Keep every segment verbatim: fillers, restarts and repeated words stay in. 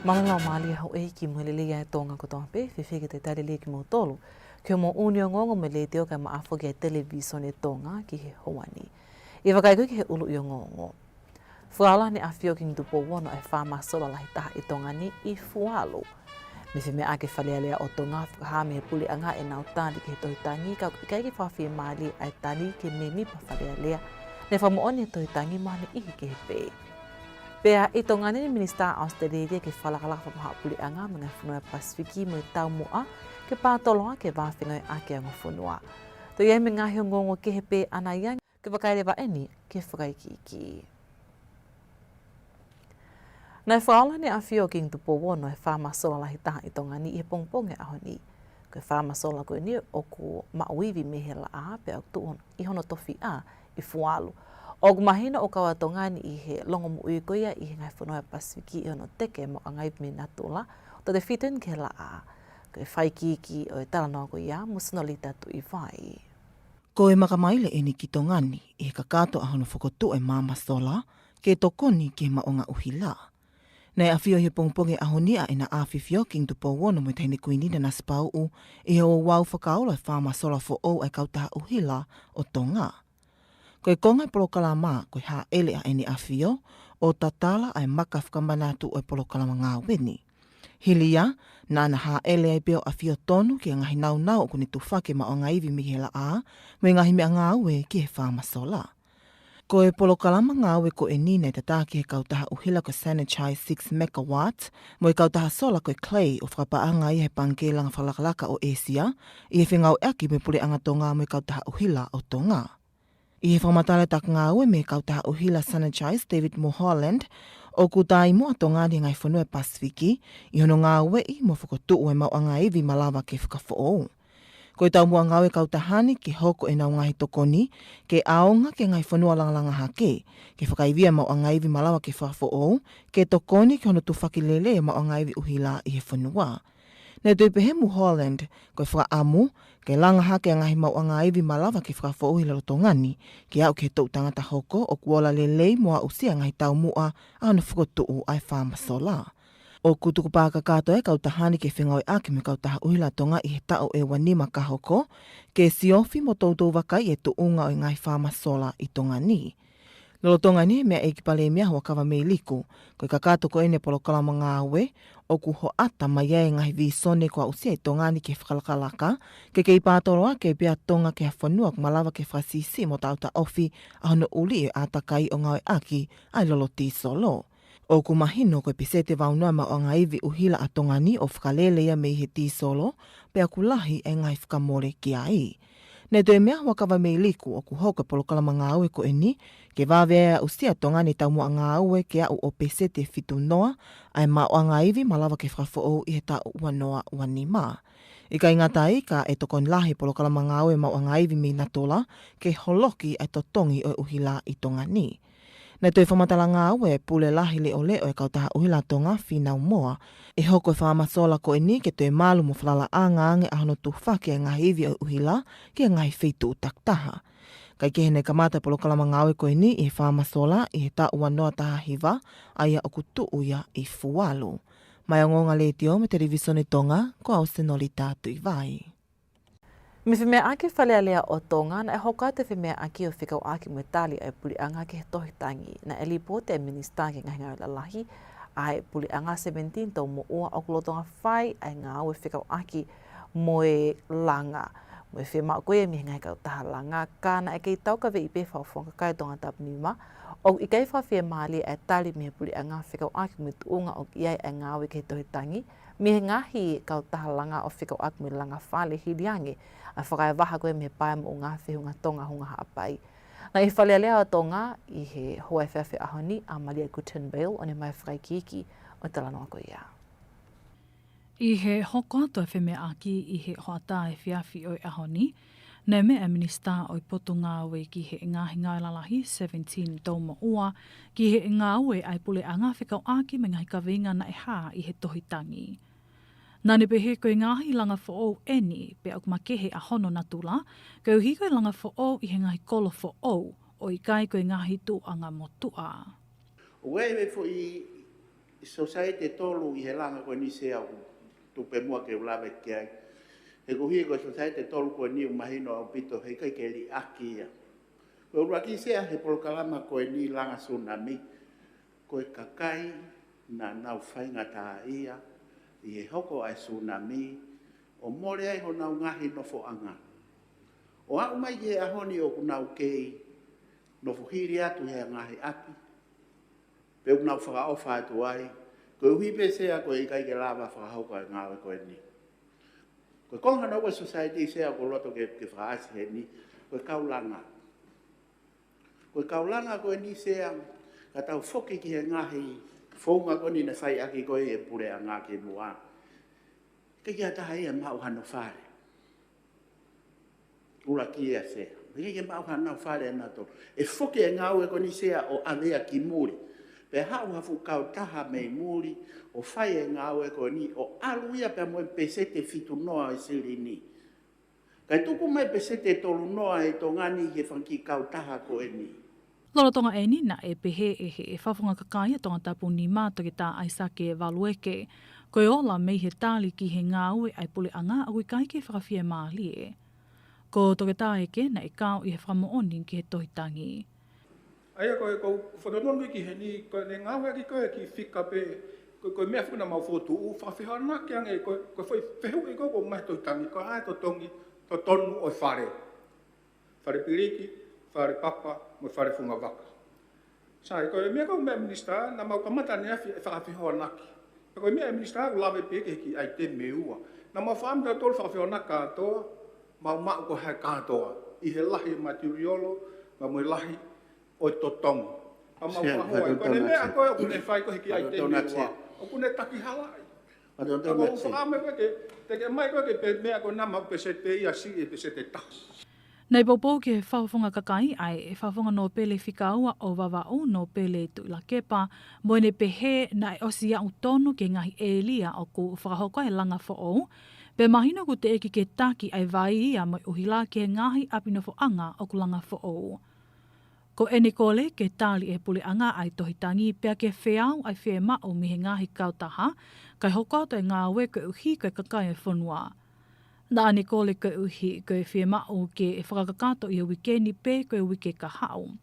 Mālō e laumālie houʻeiki mo e lelei ʻa e Tonga kotoa pē, fēfē ke talitali lelei kimoutolu ki hoʻomou ʻuuni ongoongo mei he Letiō kae ʻumaʻā foki e Televīsone Tonga ki he houa ni. ʻI he vakai ko ē ki he ʻuluʻi ongoongo. Fakaola ʻEne ʻAfio Kingi Tupou Ono e faama sola lahi taha ʻi Tonga ni ʻi Fualu. Mei he femeʻaʻaki e Fale Alea ʻo Tonga, fakahā mei he puleʻanga ʻenau tali ki he tohi tangi, ka ʻoku ʻikai ke fakafiemālie ʻa e tali ki he mēmipa Fale Alea ne fakamoʻoni e tohi tangi mo ha niʻihi kehe pē. Pea ʻi Tonga ni e Minisitā ʻAositelēlia ki he Fakalakalaka Fakamahaʻapuleʻanga mo e Ngaahi Fonua ʻo e Pasifiki mo e Taumuʻa ke pātoloaki e vā fengāueʻaki ʻa e ongo fonua. Toe ʻi ai mo e ngaahi ongoongo kehe pē ʻanai ange, ke vakai leva eni ki he fakaikiiki. Naʻe fakaola ʻEne ʻAfio Kingi Tupou Ono e faama sola lahi taha ʻi Tonga ni ʻi he pongipongi ʻo e ʻaho ni. Ko e faama sola ko eni ʻoku maʻu ivi mei he laʻā pea ʻoku tuʻu ʻi hono tofiʻa ʻi Fualu. ʻOku mahino ʻoku kau ʻa Tonga ni ʻi he longomoʻui ko ia ʻi he ngaahi fonua ʻo e Pasifiki ʻi hono teke e maʻuʻanga ivi mei natula, tautefito eni ki he laʻā. Ko e fakaikiiki ʻo e talanoa ko ia mo Senolita Tuʻivai. Ko e makamaile eni ki Tonga ni ʻi he kakato ʻa hono fokotuʻu e maama sola ke tokoni ki he maʻuʻanga ʻuhila. Naʻe ʻafio ʻi he pongipongi ʻo e ʻaho ni ʻa ʻEna ʻAfifio Kingi Tupou Ono mo e Taʻahine Kuini Nanasipauʻu ʻi he ouau fakaola e faama sola foʻou ʻa e Kautaha ʻUhila ʻo Tonga. Ko e konga e polokalama ko e hāʻele ʻa ʻEne ʻAfio ʻo tatala ʻa e maka fakamanatu ʻo e polokalama ngāue ni. Hili ia, naʻá na hāʻele ai pē ʻo ʻafio tonu ki he ngaahi naunau ʻoku ne tufaki e maʻuʻanga ivi mei he laʻā mo e ngaahi meʻangāue ki he faama sola. Ko e polokalama ngāue ko eni naʻe tataki ʻe he Kautaha ʻUhila ko e Saint-Jacques six megawatt mo e kautaha sola ko e Clay ʻo fakapaʻanga ia ʻe he Pangikē Langa Fakalakalaka ʻo ʻĒsia ʻi he fengāueʻaki mo e Puleʻanga Tonga mo e Kautaha ʻUhila ʻo Tonga. ʻI he fakamatala ʻa e taki ngāue mei he Kautaha ʻUhila Saint-Jacques, David Mulholland, ʻoku taumuʻa ʻa Tonga ni he ngaahi fonua ʻo e Pasifiki ʻi hono ngāueʻi mo fokotuʻu e maʻuʻanga ivi malava ke fakafoʻou. Ko e taumuʻa ngāue ʻa e kautaha ni ke hoko ʻenau ngaahi tokoni ke ʻaonga ki he ngaahi fonua langalanga hake, ke fakaivia e maʻuʻanga ivi malava ke fakafoʻou, ke tokoni ki hono tufaki lelei e maʻuʻanga ivi ʻuhila ʻi he fonua. Naʻe toe pehē ʻe Mulholland, ko e fakaʻamu ke langa hake e ngaahi maʻuʻanga ivi malava ke fakafoʻou ʻi lolotonga ni, ke aʻu ki he toʻu tangata hoko ʻoku ola lelei mo aʻusia e ngaahi taumuʻa ʻa hono fokotuʻu ʻa e faama sola. ʻOku tukupā kakato e kautaha ni ke fengāueʻaki mo e Kautaha ʻUhila ʻa Tonga ʻi he taʻu ʻe ua nima ka hoko, ke siofi mo toutou vakaiʻi e tuʻunga ʻo e ngaahi faama sola ʻi Tonga ni. Lolotonga ni, meʻa ʻEiki Palēmia Huʻakavameiliku, ko e kakato ko eni e polokalama ngāue, ʻoku hoʻata mai ai e ngaahi vīsone kuo aʻusia ʻe Tonga ni ki he fakalakalaka, ke kei pātoloaki pē ʻa Tonga ki ha fonua ʻoku malava ke fakasiʻisiʻi mo taʻotaʻofi ʻa hono ʻuliʻi e ʻātakai ʻo ngāueʻaki ʻa e lolo tīsolo. ʻOku mahino ko e peseti ʻe valu noa e maʻuʻanga ivi ʻuhila ʻa Tonga ni ʻoku fakalele ia mei he tīsolo, pea ʻoku lahi e ngaahi fakamole ki ai. Naʻe toe meʻa ʻa Huʻakavameiliku ʻoku hoko e polokalama ngāue ko eni ke vave ai e aʻusia ʻe Tonga ni e taumuʻa ngāue ke aʻu ʻo peseti ʻe fitu noa ʻa e maʻuʻanga ivi malava ke fakafoʻou ʻi he taʻu ua noa ua nima. ʻIkai ngata ai, ka ʻe tokoni lahi e polokalama ngāue e maʻuʻanga ivi mei natula ke holoki ʻa e totongi ʻo e ʻuhila ʻi Tonga ni. Naʻe toe fakamatala ngāue e Pule Lahi Leʻoleʻo ʻo e Kautaha ʻUhila ʻa Tonga, Fīnau Moa, ʻe hoko e faama sola ko eni ke toe malu mo falalaʻanga ange ʻa hono tufaki e ngaahi ivi ʻo e ʻuhila ki he ngaahi feituʻu takitaha. Kaekehe, naʻe kamata e polokalama ngāue ko eni ʻi he faama sola ʻi he taʻu ua noa taha hiva, ʻa ia ʻoku tuʻu ia ʻi Fualu. Maʻá e ongoongo ʻa e Letiō mo e Televīsone Tonga, ko au Senolita Tuʻivai. Mei he femeʻaʻaki e Fale Alea ʻo Tonga, naʻe hoko atu e femeʻaʻaki ʻo fekauʻaki mo e tali ʻa e puleʻanga ki he tohi tangi. Naʻe lipooti ʻe he Minisitā ki he Ngaahi Ngāue Lalahi ʻa e Puleʻanga, Sevenitini Toumoʻua, ʻoku lolotonga fai ʻa e ngāue fekauʻaki mo e langa, mo e fiemaʻu ko ia mei he ngaahi kautaha langa, ka naʻe kei taukaveʻi pē ʻe he Fakafofonga Kakai ʻo Tongatapu Nima ʻoku ʻikai fakafiemālie ʻa e tali mei he puleʻanga fekauʻaki mo e tuʻunga ʻoku ʻi ai ʻa e ngāue ki he tohi tangi mei he ngaahi kautaha langa ʻo fekauʻaki mo e langa fale, hili ange ʻa e fakaevaha ko ia mei he Pae Moʻunga Feʻunga Tonga Hunga Haʻapai. Naʻe ʻi Fale Alea ʻo Tonga ʻi he houa efiafi ʻo e ʻaho ni ʻa Malia Guttenbeil ʻo ne ʻomai e fakaikiiki ʻo e talanoa ko ia. ʻI he hoko atu e femeʻaʻaki ʻi he hoʻatā efiafi ʻo e ʻaho ni, naʻe meʻa e Minisitā ʻo e Potungāue ki he Ngaahi Ngāue Lalahi, Sevenitini Toumoʻua, ki he ngāue ʻa e puleʻanga fekauʻaki mo e ngaahi kaveinga naʻe hā ʻi he tohi tangi. Naʻá ne pehē ko e ngaahi langa foʻou ʻeni, pea ʻoku makehe ʻa hono natula, koeʻuhi ko e langa foʻou ʻi he ngaahi kolo foʻou, ʻo ʻikai ko e ngaahi tuʻuʻanga motuʻa. ʻOku ʻi ai e foʻi Sosaiete ʻe tolu ʻi he langa ko eni Sea ʻoku tuku pē muʻa ke u lave ki ai. He koeʻuhi ko e sosaiete ʻe tolu ko eni ʻoku mahino ʻaupito he ʻikai ke liʻaki ia. Ko e ʻuluaki Sea he polokalama ko eni langa sunami. Ko e kakai naʻa nau faingataʻaʻia ʻi he hoko ʻa e sunami ʻo mole ai honau ngaahi nofoʻanga. ʻO aʻu mai ki he ʻaho ni ʻoku nau kei nofo hili atu he ngaahi ʻapi. Pea ʻoku nau fakaʻofa atu ai, koeʻuhi pē Sea ko e ʻikai ke lava fakahoko e ngāue ko eni. Ko e konga naua sosaiete Sea ʻoku ou loto ke, ke fakaʻasi heni, ko e kau langa. Ko e kau langa ko eni Sea, ka tau foki ki he ngaahi founga ko eni naʻe fai ʻaki ko ē ʻe he puleʻanga kimuʻa. ʻIkai ke ʻi ai ha taha ia ʻe maʻu hano fale. ʻUluaki ia Sea. ʻIkai ke maʻu hano fale ʻe nautolu. ʻE foki e ngāue ko eni Sea ʻo ʻave ia ki muli. Pea haʻu ha fuʻu kautaha mei muli ʻo fai e ngāue ko eni ʻo ʻalu ia pea mo e peseti ʻe fitu noa ʻo e silini. Kae tuku mai peseti ʻe tolu noa ʻe Tonga ni he fanga kiʻi kautaha ko eni. Lolotonga eni naʻe pehē ʻe he Fakafofonga Kakai ʻa Tongatapu Nima, Toketā ʻAisake Valueke, ko e ola mei he tali ki he ngāue ʻa e puleʻanga ʻoku ʻikai ke fakafiemālie. Ko Toketā Eke naʻe kau ʻi he fakamoʻoni ki he tohi tangi. ʻA ia ko e, ko u fakatonutonu ki heni, ko e ngāueʻaki ko ē kiʻi fika pē, ko, ko e meʻa foki naʻa mau fokotuʻu, fakafehoanaki ange, ko, ko e foʻi fehuʻi ko ē ʻoku ʻomai he tohi tangi, ko e hā e totongi, totonu ʻo e fale. Fale piliki, fale papa, mo e fale fungavaka. Sai, ko e meʻa ko ē meʻa Minisitā, naʻa mau kamata ʻaneafi e fakafehoanaki. Ko e meʻa Minisitā, ʻoku lave pē ki he kiʻi ʻaitemi ʻe ua. Naʻa mau fakaʻamu tautolu fakafehoanaki kātoa, mau maʻu ko e hā kātoa. ʻI he lahi e materiolo, pea mo e lahi ʻo e totongi. Pea mau Sea, fakahoko ai. Ko e meʻa ko ē ʻoku ne fai ko ē he kiʻi ʻaitemi ʻe ua. ʻOku ne takihalaʻi. Ka ko u fakaʻamu ko ē ke, te ke mai ko ē ke pe-, meʻa ko ē naʻa mau peseti ia siʻi e peseti ʻe taha. Naʻe poupou ki he Fakafofonga Kakai ʻa e Fakafofonga Nōpele fika ua ʻo Vavaʻu, Nōpele Tuʻilakepa, mo ʻene pehē naʻe ʻosi aʻu tonu ki he ngaahi ʻēlia ʻoku fakahoko ai e langa foʻou, pea mahino ʻoku teʻeki ke taki ʻa e vai ia mo e ʻuhila ki he ngaahi ʻapi nofoʻanga ʻoku langa foʻou. Ko ʻene kole ke tali ʻe he puleʻanga ʻa e tohi tangi pea ke feau ʻa e fiemaʻu mei he ngaahi kautaha, kae hoko atu e ngāue koeʻuhi ko e kakai e fonua. Naʻa ne kole koeʻuhi ko e fiemaʻu ke fakakakato ʻi he uike ni pe ko e uike kahaʻu.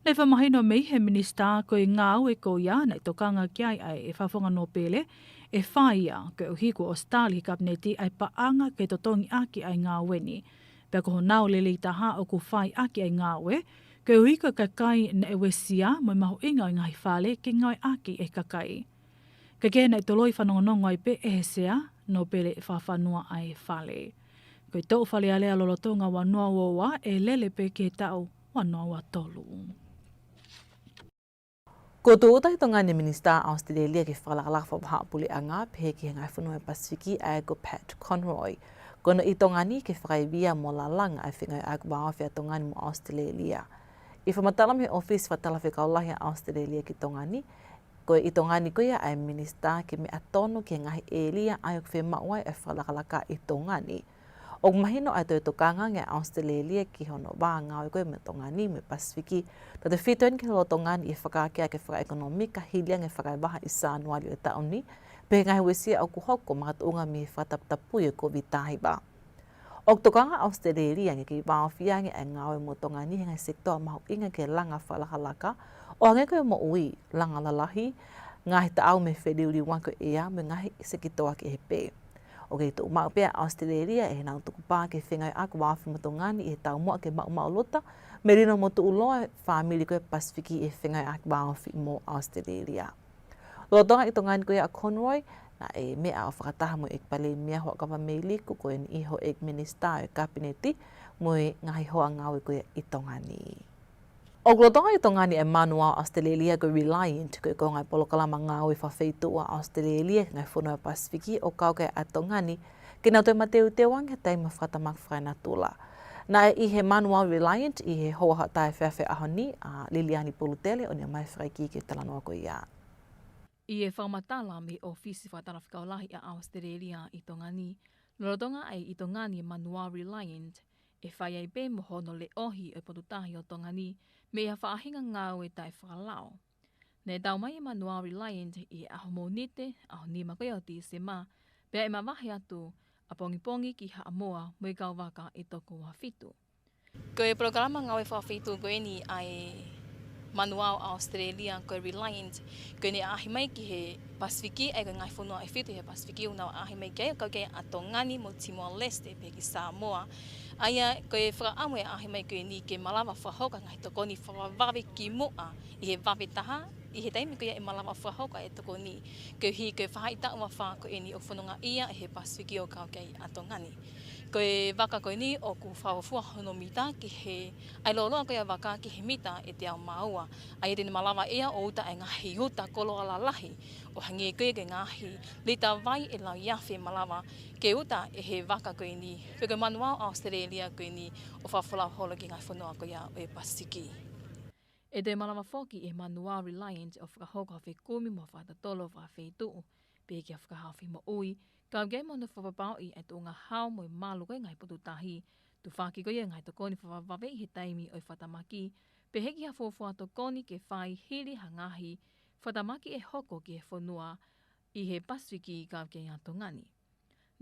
Naʻe fakamahino mei he Minisitā ko e ngāue ko ia naʻe tokanga ki ai ʻa e Fakafofonga Nōpele ʻe fai ia, koeʻuhi kuo ʻosi tali ʻe he Kapineti ʻa e paʻanga ke totongi ʻaki ʻa e ngāue ni. Pea ko honau lelei taha ʻoku fai ʻaki ʻa e ngāue, koeʻuhi ko e kakai naʻe uesia mo e mahuʻinga ʻo e ngaahi fale ke ngāueʻaki ʻe he kakai. Kae kehe naʻe toloi fanongonongo ai pē ʻe he Sea, Nōpele Fakafanua ʻa e fale. Ko e toʻu Fale Alea lolotonga ua noa ua ua ʻe lele pē ki he taʻu ua noa ua tolu. Kuo tūʻuta ʻi Tonga ni e Minisitā ʻAositelēlia ki he Fakalakalaka Fakavahaʻapuleʻanga, pehē ki he ngaahi fonua ʻo e Pasifiki, ʻa ia ko Pat Conroy. Ko hono ʻi Tonga ni ke fakaivia mo lalanga ʻa e fengāueʻaki vāofi ʻa Tonga ni mo ʻAositelēlia. ʻI he fakamatala mei he ʻŌfisi Fakatalafekau Lahi ʻa ʻAositelēlia ki Tonga ni, ko e ʻi Tonga ni ko ia ʻa e Minisitā ke meʻa tonu ki he ngaahi ʻēlia ʻa ia ʻoku fiemaʻu ai e fakalakalaka ʻi Tonga ni. ʻOku mahino ʻa e toe tokanga ange ʻa ʻAositelēlia ki hono vā ngāue ko ē mo Tonga ni mo e Pasifiki, tautefito eni ki he lolotonga ni ʻi he fakaakeake fakaʻekonōmika hili ange e fakaevaha ʻi Sānuali ʻo e taʻu ni, pea mo e ngaahi uesia ʻoku hoko makatuʻunga mei he fakataputapui ʻo e Kōviti taha hiva. ʻOku tokanga ʻa ʻAositelēlia ke kei vāofi ange ʻa e ngāue mo Tonga ni he ngaahi sekitoa mahuʻinga ki he langa fakalakalaka, ʻo hangē ko e moʻui, langa lalahi, ngaahi taʻau mei he feliuliuaki ʻo e ʻea mo e ngaahi sekitoa kehe pē. ʻOku kei tuʻu maʻu pē ʻa ʻAositelēlia ʻi heʻenau tukupā ki he fengāueʻaki vāofi mo Tonga ni ʻi he taumuʻa ke maʻumaʻuluta, melino mo tuʻuloa e fāmili ko ē Pasifiki ʻi he fengāueʻaki vāofi mo ʻAositelēlia. Lolotonga ʻi Tonga ni ko ia ʻa Conroy, naʻe meʻa ʻo fakataha mo e ʻEiki Palēmia Huʻakavameiliku Schofield, ko eni ʻi he houʻeiki minisitā ʻo e Kapineti mo e ngaahi hoa ngāue ko ia ʻi Tonga ni. ʻOku lolotonga ʻi Tonga ni e manuao ʻAositelēlia ko e Reliant, ko e konga e polokalama ngāue fakafeituʻu ʻa ʻAositelēlia ki he ngaahi fonua ʻo e Pasifiki ʻo kau ki ai ʻa Tonga ni, ke nau toe mateuteu ange he taimi ʻo e fakatamaki fakaenatula. Naʻe ʻi he manuao Reliant ʻi he houa hoʻatā efiafi ʻo e ʻaho ni, ʻa Liliani Polutele, ʻo ne ʻomai e fakaikiiki ʻo e talanoa ko ia. ʻI he fakamatala mei he ʻŌfisi Fakatalafekau Lahi ʻa ʻAositelēlia ʻi Tonga ni, lolotonga ʻa e ʻi Tonga ni e manuao Reliant, ʻe fai ai pē mo hono leʻohi ʻo e potutahi ʻo Tonga ni mei ha faʻahinga ngāue taʻefakalao. Naʻe tau mai e Manuao Reliant ʻi he ʻaho Mōnite, ʻaho nima ko ia ʻo Tīsema, pea ʻe mavahe atu ʻapongipongi ki Haʻamoa mo e kau vaka ʻe toko uofitu. Ko e polokalama ngāue fakafeituʻu ko eni ʻa e Manuao ʻAositelēlia ko e Reliant, ko ʻene ʻaʻahi mai ki he Pasifiki, ʻa ia ko e ngaahi fonua ʻe fitu he Pasifiki ʻoku nau ʻaʻahi mai ki ai, ʻo kau ki ai ʻa Tonga ni mo Timor-Leste pea ki Samoa. ʻA ia ko e fakaʻamu e ʻaʻahi mai ko eni ke malava fakahoko e ngaahi tokoni fakavavevave kimuʻa ʻi he vave taha, ʻi he taimi ko ia ʻe malava fakahoko ai e tokoni, koeʻuhi ko e faʻahitaʻu mafā ko eni ʻoku fonongaʻia ʻi he Pasifiki ʻo kau ki ai ʻa Tonga ni. Ko e vaka ko eni ʻoku fakafuofua hono mita ki he, ʻa e lōloa ko ia e vaka ki he mita ʻe teau mā ua. ʻA ia te ne malava ia ʻo uta e ngaahi uta koloa lalahi, ʻo hangē ko ia ko e ngaahi lita vai ʻe laui afe malava ke uta ʻe he vaka ko eni, pe ko e Manuao ʻAositelēlia ko eni, ʻo fakafolau holo ki he ngaahi fonua ko ia ʻo e Pasifiki. ʻE toe malava foki e Manuao Reliant ʻo fakahoko ha fekumi mo ha fakatotolo fakafeituʻu, pehē ki ha fakahaofi moʻui, kau ki ai mo hono fakapapauʻi ʻa e tuʻunga hao mo e malu ko ia e ngaahi potu tahi, tufaki ko ia e ngaahi tokoni fakavavevave ʻi he taimi ʻo e fakatamaki, pehē ki ha fuofua tokoni ke fai hili ha ngaahi fakatamaki ʻe hoko ki he fonua ʻi he Pasifiki kau ki ai ʻa Tonga ni.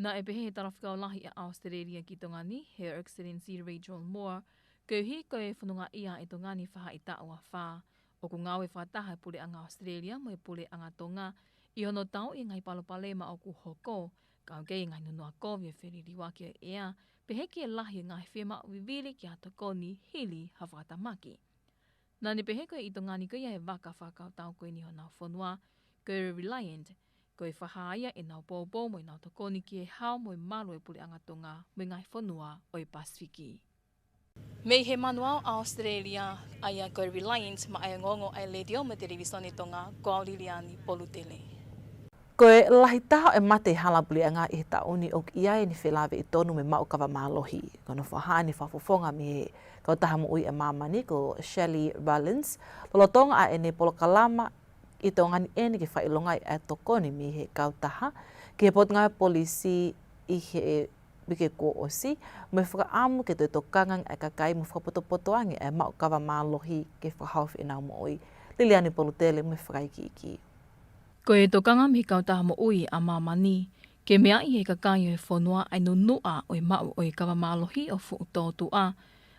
Naʻe pehē ʻe he Talafekau Lahi ʻa ʻAositelēlia ki Tonga ni, Her Excellency Rachel Moore, koeʻuhi ko e fonongaʻia ʻe Tonga ni faʻahitaʻu mafā, ʻoku ngāue fakataha e Puleʻanga ʻAositelēlia mo e Puleʻanga Tonga ʻi hono tauʻi e ngaahi palopalema ʻoku hoko, kau ki ai e ngaahi nunuʻa kovi ʻo e feliliuaki ʻo e ʻea, pehē ki he lahi e ngaahi fiemaʻu vivili ki ha tokoni hili ha fakatamaki. Naʻa ne pehē ko e ʻi Tonga ni ko ia e vaka fakakautau ko eni honau fonua, ko e Reliant, ko e fakahā ia ʻenau poupou mo ʻenau tokoni ki he hao mo e malu ʻo e Puleʻanga Tonga mo e ngaahi fonua ʻo e Pasifiki. Mei he Manuao ʻAositelēlia, ʻa ia ko e Reliant, maʻá e ongoongo ʻa e Letiō mo e Televisone Tonga, ko au Liliani Polutele. Ko e lahi taha ʻo e mate ʻi he hala puleʻanga ʻi he taʻu ni ʻoku ʻi ai ʻene felāveʻi tonu mo e maʻu kava mālohi. Ko hono fakahā ʻeni ʻe he fakafofonga mei he Kautaha Moʻui ʻa Māmani ko Shelley Rollins, lolotonga ʻa ʻene polokalama ʻi Tonga ni ʻeni ke fakaʻilongaʻi ʻa e tokoni mei he kautaha ki he Potungāue Polisi ʻi he uike kuo ʻosi, mo e fakaʻamu ke toe tokanga ange ʻa e kakai mo fakapotopoto ange ʻa e maʻu kava mālohi ke fakahaofi ʻenau moʻui. Liliani Polutele mo e fakaikiiki. Ko e tokanga mei he Kautaha Moʻui ʻa Māmani ke meaʻi ʻe he kakai ʻo e fonua ʻa e nunuʻa ʻo e maʻu ʻo e kava mālohi ʻo fuʻu tōtuʻa,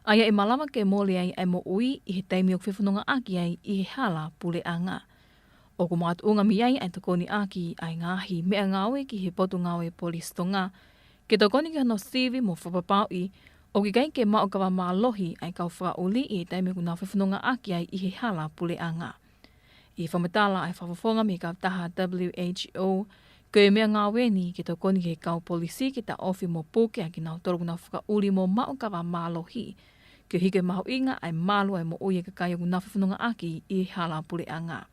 ʻa ia ʻe malava ke mole ai ʻa e moʻui ʻi he taimi ʻoku fefonongaʻaki ai ʻi he hala puleʻanga. ʻOku makatuʻunga mei ai ʻa e tokoniʻaki ʻa e ngaahi meʻangāue ki he Potungāue Polisi Tonga, ke tokoni ki hono sivi mo fakapapauʻi ʻoku ʻikai ke maʻu kava mālohi ʻa e kau fakaʻuli ʻi he taimi ʻoku nau fefonongaʻaki ai ʻi he hala puleʻanga. ʻI he fakamatala ʻa e fakafofonga mei he kautaha W H O, ko e meʻangāue ʻeni ke tokoni ki he kau polisi ke taʻofi mo puke ʻa kinautolu ʻoku nau fakaʻuli mo maʻu kava mālohi, koeʻuhi ko e mahuʻinga ʻa e malu ʻa e moʻui ʻa e kakai ʻoku nau fefonongaʻaki ʻi he hala puleʻanga.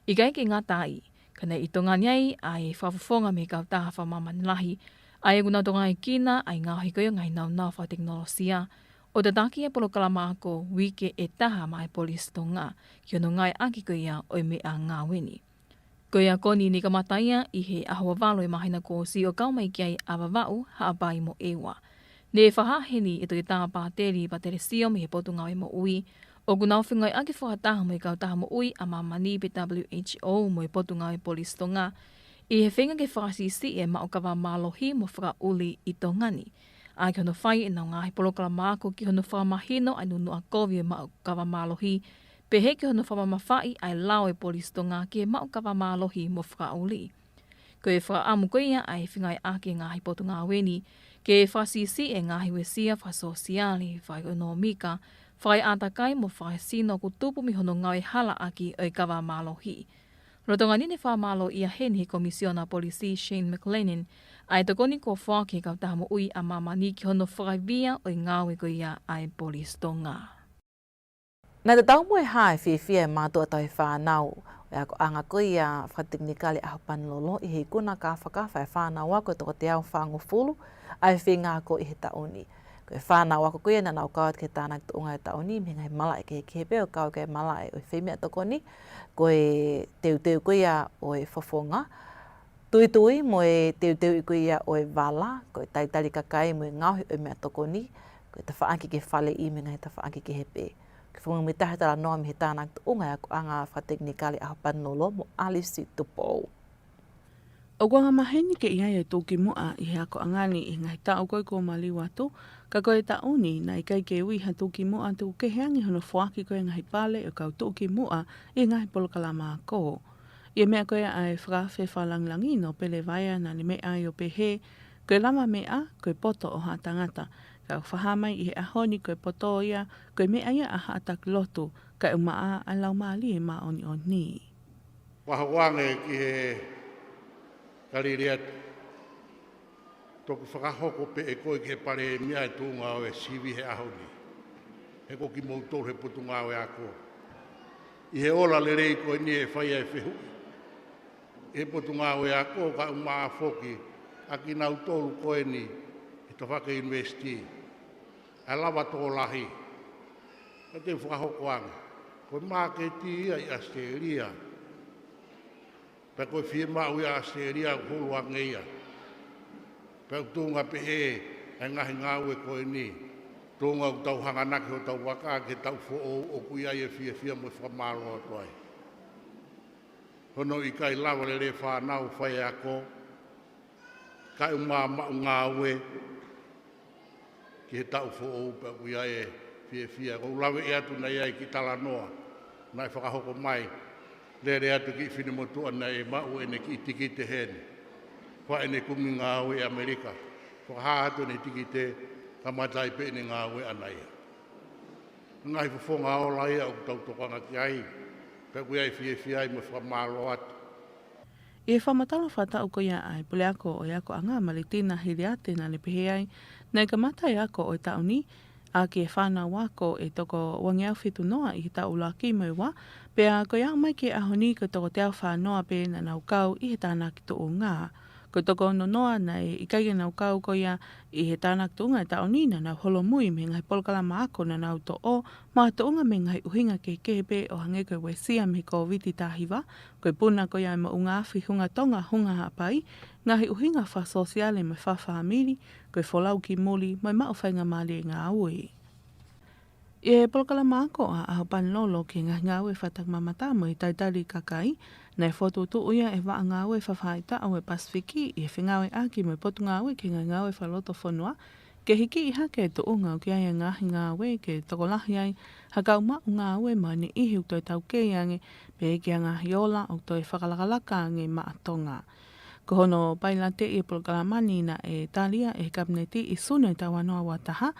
ʻIkai ke ngata ai, ka naʻe ʻi Tonga ni ai ʻa e fakafofonga mei he kautaha fakamāmani lahi, ʻa ia ʻoku nau tokangaekina ʻa e ngaohi ko ia ʻo e ngaahi nāunau fakatekinolosia, ʻo tataki e polokalama ako uike ʻe taha maʻá e Polisi Tonga, ki hono ngāueʻaki ko ia ʻo e meʻangāue ni. Ko e ako ni ne kamata ia ʻi he ʻaho valu ʻo e māhina kuo ʻosi ʻo kau mai ki ai ʻa Vavaʻu, Haʻapai mo ʻEua. Ne fakahā heni ʻe Toketā Pāteli Patelesio mei he Potungāue Moʻui, ʻoku nau fengāueʻaki fakataha mo e Kautaha Moʻui ʻa Māmani pe W H O mo e Potungāue Polisi Tonga, ʻi he feinga ke fakasiʻisiʻi e maʻu kava mālohi mo fakaʻuli ʻi Tonga ni, ʻaki hono fai ʻenau ngaahi polokalama ako ki hono fakamahino ʻa e nunuʻa kovi ʻo e maʻu kava mālohi, pehē ki hono fakamamafaʻi ʻa e lao ʻo e Polisi Tonga ki he maʻu kava mālohi mo fakaʻuli. Ko e fakaʻamu ko ia ʻa e fengāueʻaki e ngaahi potungāue ni, ke fakasiʻisiʻi e ngaahi uesia fakasōsiale, fakaʻekonōmika, fakaʻātakai mo fakasino ʻoku tupu mei hono ngāue halaʻaki ʻo e kava mālohi. Lolotonga ni ne fakamālōʻia heni ʻe he Komisiona Polisi Shane McLennan ʻa e tokoni kuo foaki ʻe he Kautaha Moʻui ʻa Māmani ki hono fakaivia ʻo e ngāue ko ia ʻa e Polisi Tonga. Naʻe tatau mo e hā e fiefia ʻa e mātuʻa tauhi fānau ʻo e akoʻanga ko ia fakatekinikale ʻAhopanilolo ʻi he ikuna kāfakafa e fānau ako ʻe toko teau fāngofulu ʻa e feinga ako ʻi he taʻu ni. Ko e fānau ako ko ia naʻa nau kau atu ki he tānaki tuʻunga ʻo e taʻu ni mei he ngaahi malaʻe kehekehe pē ʻo kau ki he malaʻe ʻo e feimeʻatokoni, ko e teuteu ko ia ʻo e fofonga, tuitui mo e teuteuʻi ko ia ʻo e vala, ko e talitali kakai mo e ngaohi ʻo e meʻatokoni, ko e tafaʻaki ki he faleʻi mo e ngaahi tafaʻaki kehe pē. Ke fakamanatu ki he talanoa mei he tānaki tuʻunga ʻo e akoʻanga fakatekinikale ʻAhopanilolo mo ʻAlisi Tupou. ʻOku angamaheni ke ʻi ai e tuʻukimuʻa ʻi he akoʻanga ni ʻi he ngaahi taʻu ko ē kuo maliu atu, ka ko e taʻu ni naʻe ʻikai ke ui ha tuʻukimuʻa tuku kehe ange hono foaki ko ē e ngaahi pale ʻo e kau tuʻukimuʻa ʻi he ngaahi polokalama ako. ʻI he meʻa ko ia ʻa e fakaafe fakalāngilangi Nōpele Vaea naʻa ne meʻa ai ʻo pehē, ko e lavameʻa, ko e poto ʻo haʻa tangata. Ka ʻoku fakahā mai ʻi he ʻaho ni ko e poto ia, ko e meʻa ia ʻa haʻa taki lotu, kae ʻumaʻā ʻa e Laumālie Māʻoniʻoni. Fakahoko ange ki he kalili atu. Toki fakahoko pē ʻe koe ki he Palēmia e tuʻunga ʻo e sivi he ʻaho ni. He ko kimoutolu he Potungāue Ako. ʻI he ola lelei ko eni ʻe fai ai e fehuʻi ʻi he Potungāue Ako kae ʻumaʻā foki ʻa kinautolu ko eni he tafaʻaki ʻunivēsiti. ʻA e lava tokolahi. Ka te u fakahoko ange. Ko e māketi ia ʻi ʻAositelēlia. Pea ko e fiemaʻu ia ʻa ʻAositelēlia ʻoku hulu ange ia. Pea ʻoku tuʻunga pehē ʻa e ngaahi ngāue ko eni. Tuʻunga ʻoku tau hanganaki hotau vaka ki he taʻu foʻou ʻoku ʻi ai e fiefia mo e fakamālō atu ai. Hono ʻikai lava lelei e fānau faiako, kae ʻumaʻā maʻu ngāue ki he taʻu foʻou pea ʻoku ʻi ai e fiefia. Ko u laveʻi atu naʻe ʻi ai e kiʻi talanoa naʻe fakahoko mai, lele atu e kiʻi finemotuʻa naʻe maʻu ʻene kiʻi tikite heni. Fai ʻene kumi ngāue ʻi ʻAmelika. Fakahā atu ʻene tikite, kamata ai pē ʻene ngāue ʻaʻana ia. Ngaahi fofonga ola ia ʻoku tau tokanga ki ai, pea ʻoku ʻi ai e fiefia ai mo e fakamālō atu. ʻI he fakamatala fakataʻu ko ia ʻa e Puleako ʻo e Akoʻanga, Malitina Hiliate, naʻa ne pehē ai, naʻe kamata e ako ʻo e taʻu ni ʻaki e fānau ako ʻe toko uangeau fitu noa ʻi he taʻu ʻuluaki mo e ua, pea ko e aʻu mai ki he ʻaho ni ko e toko teau fā noa pē naʻa nau kau ʻi he tānaki tuʻunga. Ko e toko ono noa naʻe ʻikai ke nau kau ko ia ʻi he tānaki tuʻunga he taʻu ni, naʻa nau holomui mei he ngaahi polokalama ako naʻa nau toʻo, mo ha tuʻunga mei he ngaahi ʻuhinga kehekehe pē ʻo hangē ko e uesia mei he Kōviti taha hiva, ko e puna ko ia e moʻunga afi Hunga Tonga, Hunga Haʻapai, ngaahi ʻuhinga fakasōsiale mo e fakafāmili, ko e folau ki muli, mo e maʻu faingamālie ngāue. ʻI he polokalama ako ʻa ʻAhopanilolo ki he ngaahi ngāue fakatakimamata mo e talitali kakai, naʻe fokotuʻutuʻu ia ʻe he Vaʻa Ngāue Fakafaʻahitaʻu ʻo e Pasifiki ʻi he fengāueʻaki mo e Potungāue ki he Ngaahi Ngāue Fakalotofonua, ke hikiʻi hake e tuʻunga ʻoku ʻi ai e ngaahi ngāue ke tokolahi ai ha kau maʻu ngāue mo ha niʻihi ʻoku toe taukei ange, pehē ki he ngaahi ola ʻoku toe fakalakalaka ange maʻa Tonga. Ko hono pailateʻi e polokalama ni naʻe tali ia ʻe he Kapineti ʻi Sune taʻu ua noa ua taha,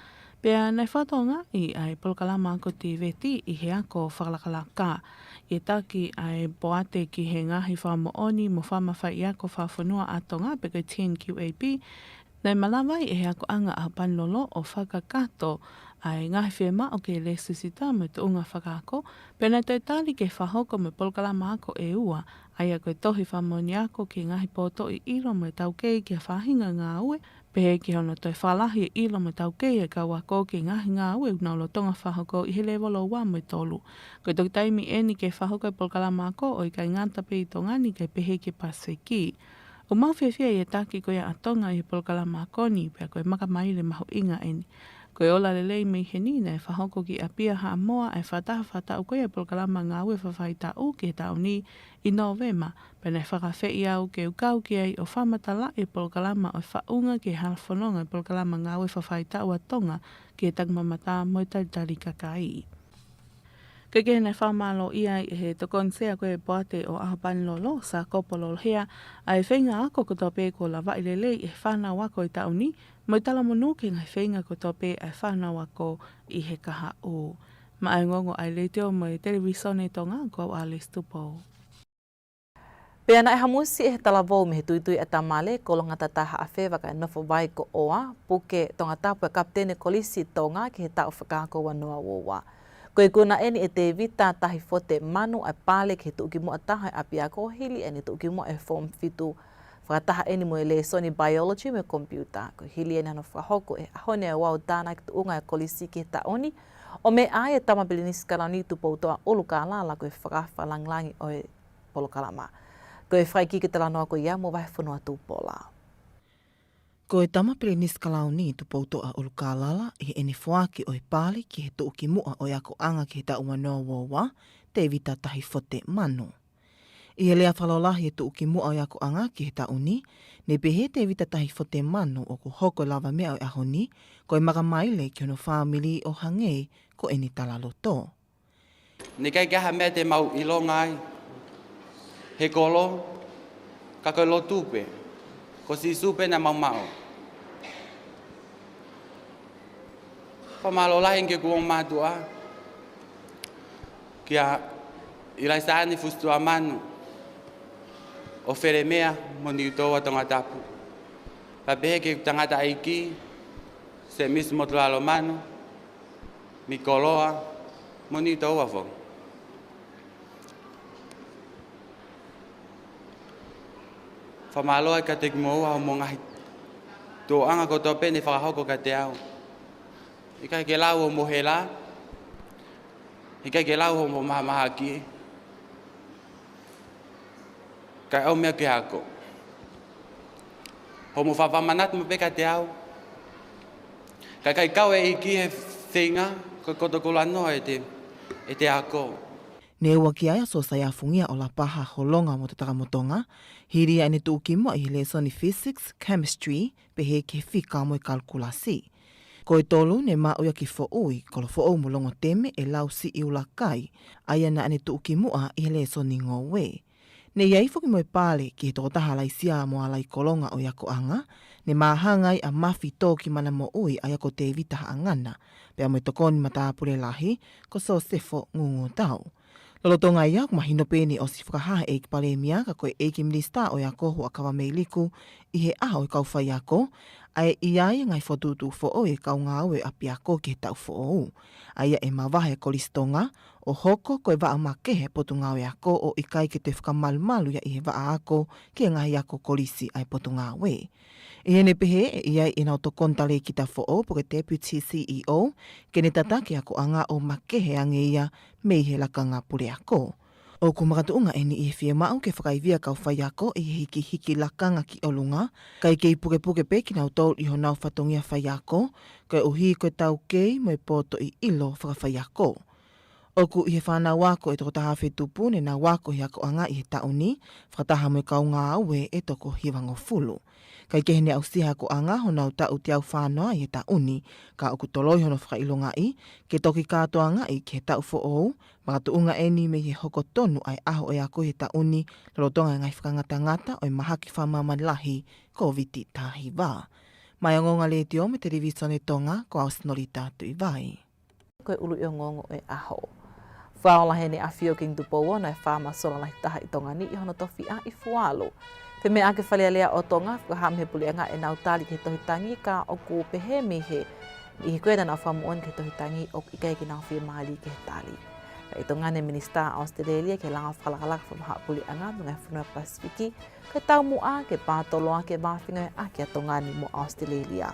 pea naʻe fakatokangaʻi ʻa e polokalama ako tiveti ʻi he ako fakalakalaka. ʻI he taki ʻa e Poate ki he Ngaahi Fakamoʻoni mo Fakamafaiʻi Ako Fakafonua ʻa Tonga, pe ko e T N Q A P, naʻe malava ai ʻe he akoʻanga ʻAhopanilolo ʻo fakakakato ʻa e ngaahi fiemaʻu ki he lēsisita mo e tuʻunga fakaako, pea naʻe toe tali ke fakahoko mo e polokalama ako ʻe ua, ʻa ia ko e tohi fakamoʻoni ako ki he ngaahi pōtoʻi ʻilo mo e taukei ki ha faʻahinga ngāue, pehē ki hono toe fakalahi e ʻilo mo e taukei ʻa e kau ako ki he ngaahi ngāue ʻoku nau lolotonga fakahoko ʻi he lēvolo ua mo e tolu. Ko e toki taimi eni ke fakahoko e polokalama ako ʻo ʻikai ngata pē ʻi Tonga ni kae pehē ki he Pasifiki. ʻOku mau fiefia ʻi he taki ko ia ʻa Tonga ʻi he polokalama ako ni, pea ko e makamaile mahuʻinga eni. Ko e ola lelei mei heni naʻe fakahoko ki ʻApia, Haʻamoa, ʻa e fakataha fakataʻu ko ia e polokalama ngāue fakafaʻahitaʻu ki he taʻu ni ʻi Nōvema, pea naʻe fakaafeʻi au ke u kau ki ai ʻo fakamatalaʻi e polokalama ʻo e faʻunga ki he halafononga e polokalama ngāue fakafaʻahitaʻu ʻa Tonga ki he takimamata mo e talitali kakai. Kae kehe, naʻe fakamālōʻia ai ʻe he Tokoni Sea ko e Poate ʻo ʻAhopanilolo, Sākopo Lolohea, ʻa e feinga ako kotoa pē kuo lavaʻi lelei ʻe he fānau ako ʻo e taʻu ni, mo e talamonū ki he ngaahi feinga kotoa pē ʻa e fānau ako ʻi he kahaʻu. Maʻá e ongoongo ʻa e Letiō mo e Televīsone Tonga, ko au Alice Tupou. Pea naʻe hamusi ʻe he talavou mei he tuitui ʻa Tamale, Kolongatataha ʻAfe, Vakaenofo Vai ko ʻOa, Puke Tongatapu, e Kapiteni Kolisi Tonga ki he taʻu fakaako ua noa ua ua. Ko e ikuna eni ʻe Tēvita Tahifote Manu ʻa e pale ki he tuʻukimuʻa taha ʻi ʻapiako, hili ʻene tuʻukimuʻa ʻi he Form fitu, fakataha eni mo e lēsoni Biology mo e Komipiuta. Ko e hili eni hono fakahoko ʻi he ʻaho ni ʻa e ouau tānaki tuʻunga ʻa e kolisi ki he taʻu ni, ʻo meʻa ai e Tama Pilinisi Kalauni Tupoutoʻa ʻUlukālala ko e fakaafe fakalāngilangi ʻo e polokalama. Ko e fakaikiiki e talanoa ko ia mo Vahefonua Tupola. Ko e Tama Pilinisi Kalauni Tupoutoʻa ʻUlukālala ʻi heʻene foaki ʻo e pale ki he tuʻukimuʻa ʻo e akoʻanga ki he taʻu ua noa ua ua, Tēvita Tahifote Manu. ʻI he lea fakalotolahi e tuʻukimuʻa ʻo e akoʻanga ki he taʻu ni, ne pehē Tēvita Tahifote Manu ʻoku hoko e lavameʻa ʻo e ʻaho ni ko e makamaile ki hono fāmili ʻo hangē ko ʻene talaloto. Naʻe ʻikai ke ʻi ai ha meʻa te mau ʻilonga ai he kolo, ka ko e lotu pē, ko Sīsū pē naʻa mau maʻu. Fakamālō lahi ange ki hoku ongo mātuʻa, kia ʻIlaisaane Fusitua Manu, ʻo Felemea mo Niutōua Tongatapu. Pea pehē ki he tangataʻeiki, Semisi Motulalo Manu, Mikoloa, mo Niutōua foki. Fakamālō ai kiate kimoua hoʻomou ngaahi tōʻonga kotoa pē ne fakahoko kiate au. ʻIkai ke lau hoʻomou hela, ʻikai ke lau hoʻomou mahamahaki, kae ʻomi au ki he ako. Hoʻomou fakamanatu maʻu pē kiate au. Ka ʻikai kau e ʻEiki he feinga, ko e koto kulanoa ʻete, ʻete ako. Ne ua ki ai ʻa Sōsaiā Fungia ʻo Lapaha Holonga Mototakamotonga, hili ʻene tuʻukimuʻa ʻi he lēsoni Physics, Chemistry, pehē ki he fika mo e kalikulasi. Ko e tolu ne maʻu ia ki Foʻui, Kolofoʻou mo Longoteme ʻe Lausiʻi Ulakai, ʻa ia naʻa ne tuʻukimuʻa ʻi he lēsoni ngoue. Ne ʻi ai foki mo e pale ki he tokotaha Laisia mo Alai Kolonga ʻo e akoʻanga, ne māhanga ai ʻa Mafi Tōkimanamoʻui ʻa ia ko Tēvita Haʻangana, pea mo e tokoni matāpule lahi, ko Sosefo Ngungutau. Lolotonga ia, ʻoku mahino pē ne ʻosi fakahā ʻe he ʻEiki Palēmia, ka ko e ʻEiki Minisitā ʻo e Ako Huʻakavameiliku ʻi he ʻaho ʻo e kau faiako, ʻa e ʻi ai e ngaahi fokotuʻutuʻu foʻou ʻa e kau ngāue ʻapiako ki he taʻu foʻou. ʻA ia ʻe mavahe e Kolisi Tonga, ʻo hoko ko e vaʻa makehe e Potungāue Ako ʻo ʻikai ke toe fakamalumalu ia ʻi he vaʻa ako ki he ngaahi ako kolisi ʻa e Potungāue. ʻI heʻene pehē ʻe ʻi ai ʻenau tokoni talēkita foʻou pe ko e Deputy C E O, ke ne tataki e akoʻanga ʻo makehe ange ia mei he lakanga puleako. ʻOku makatuʻunga eni ʻi he fiemaʻu ke fakaivia e kau faiako ʻi he hikihiki lakanga ki ʻolunga, kae kei pukepuke pē kinautolu ʻi honau fatongia faiako, koeʻuhi ko e taukei mo e potoʻi ʻilo fakafaiako. ʻOku ʻi he fānau ako ʻe toko taha afe tupu ne nau ako he akoʻanga ʻi he taʻu ni, fakataha mo e kau ngāue ʻe toko hivangofulu. Kae kehe ne aʻusia he akoʻanga honau taʻu teau fā noa ʻi he taʻu ni, ka ʻoku toloi hono fakaʻilongaʻi, ke toki kātoangaʻi ki he taʻu foʻou, makatuʻunga eni mei he hoko tonu ʻa e ʻaho ʻo e ako ʻi he taʻu ni, lolotonga e ngaahi fakangatangata ʻo e mahaki fakamāmani lahi Kōviti taha hiva. Maʻá e Ongoongo Letiō mo e Televīsone Tonga, ko au Sinolita Tuʻivai. Ko e ʻuluʻi ongoongo ʻo e ʻaho. Fakaola heni ʻa e ʻAfio Kingi Tupou Ono e faama sola lahi taha ʻi Tonga ni ʻi hono tofiʻa ʻi Fualu. Femeʻaʻaki e Fale Alea ʻo Tonga, fakahā mei he puleʻanga ʻenau tali ki he tohi tangi, ka ʻoku pehē mei he niʻihi ko ē naʻa nau fakamoʻoni ki he tohi tangi ʻoku ʻikai ke nau fiemālie ki he tali. Ka ʻi Tonga ni e Minisitā ʻAositelēlia ki he Langa Fakalakalaka Fakavahaʻapuleʻanga mo e Ngaahi Fonua Pasifiki, ko e taumuʻa ke pātoloaki e vā fengāueʻaki ʻa Tonga ni mo ʻAositelēlia.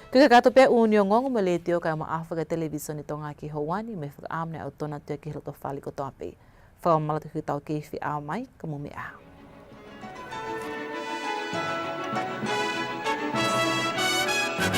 Ko e kakato pē ʻeni ʻo e ongoongo mei he Letiō kae ʻumaʻā foki e Televīsone Tonga ki he houa ni, mo e fakaʻamu naʻe ʻoatu atu ia ki he loto fale kotoa pē. Fakamālō atu ki hotau kei feʻao mai, ka mou meʻa ā.